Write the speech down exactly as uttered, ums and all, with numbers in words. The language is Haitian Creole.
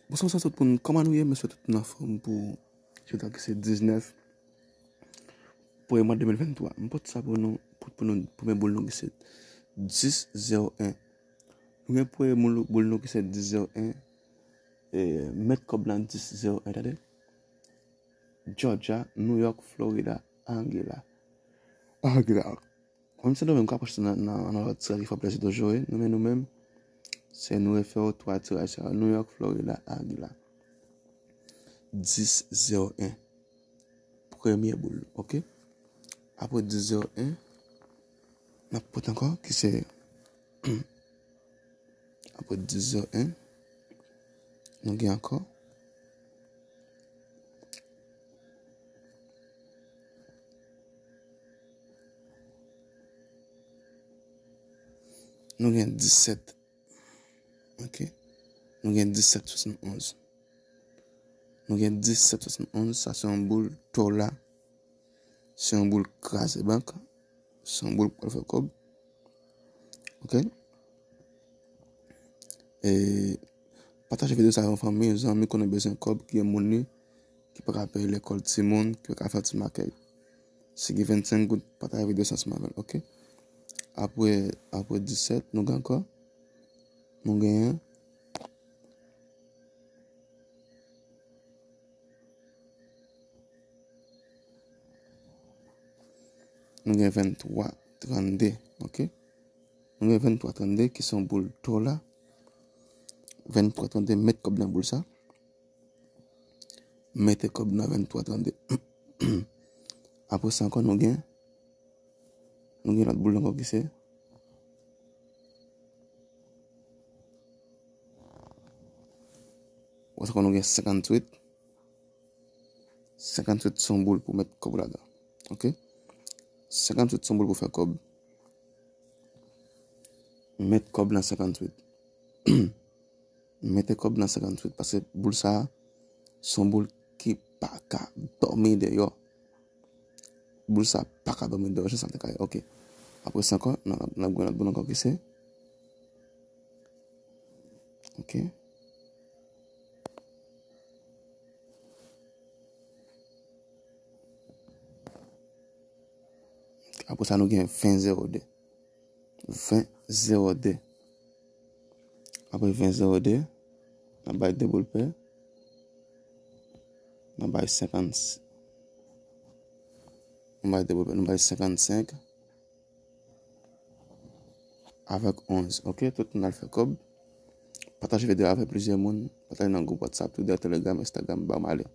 Bonswa, bonswa tout moun. Kòman nou ye? M swete tout moun anfòm pou jounen ki se diznèf premye mwa de mil venntwa. M pote sa pou nou, pou, pou nou, premye boul nou ki se dis zewo en. Nou gen premye boul, boul nou ki se dis zewo en. E, met kòb nan dis zewo en, tande. Georgia, New York, Florida, Anguilla. Anguilla. Kòm Sendomeng ka pase nan, nan, nan lòt tiraj ki fè plezi toujou, wi. Nou, men nou menm, se nou refè yo twa tiraj sa yo. New York, Florida, Anguilla. Dis zewo en. Premye boul, ok? Apre dis zewo en, n ap pote ankò, ki se, apre dis zewo en, nou gen ankò, nou gen disèt. Ok. Nou gen disèt swasannonz. Nou gen disèt swasannonz, sa se yon boul dola. Se yon boul kraze bank. Se yon boul pou fè kòb. Ok. E pataje videyo sa yon fanmi, yon zanmi konnen bezwen kòb, ki gen moun li, ki pa ka peye lekòl timoun, ki pa ka fè ti makèt. Si gen vennsenk goud, pataje videyo sa ansanm avè l, ok? Apre, apre disèt, nou gen ankò. Nou genyen. Nou gen venntwa trannde, ok? Nou gen venntwa trannde ki se yon boul dola. Venntwa trannde, met kòb nan boul sa. Mete kòb nan venntwa trannde. Apre sa ankò, nou gen, nou gen lòt boul ankò ki se, apre sa ankò, nou gen senkantuit. Senkantuit se yon boul pou met kòb ladan. Ok? Senkantuit se yon boul pou fè kòb. Met kòb nan senkantuit. Mete kòb nan senkantuit, paske boul sa a, se yon boul ki pa ka dòmi deyò. Boul sa a pa ka dòmi deyò, jan sa te ka ye. Ok. Apre sa ankò, n a, n a gen lòt boul ankò ki se. Ok. Apre sa, nou gen ven zewo de. Ven zewo de. Apre ven zewo de, n a bay de boul pè. N a bay senkant, n a bay de boul pè, n a bay senkannsenk avèk onz. Ok, tout moun al fè kòb. Pataje videyo avèk plizyè moun. Pataje nan gwoup WhatsApp, Twitter, Telegram, Instagram, ba m ale.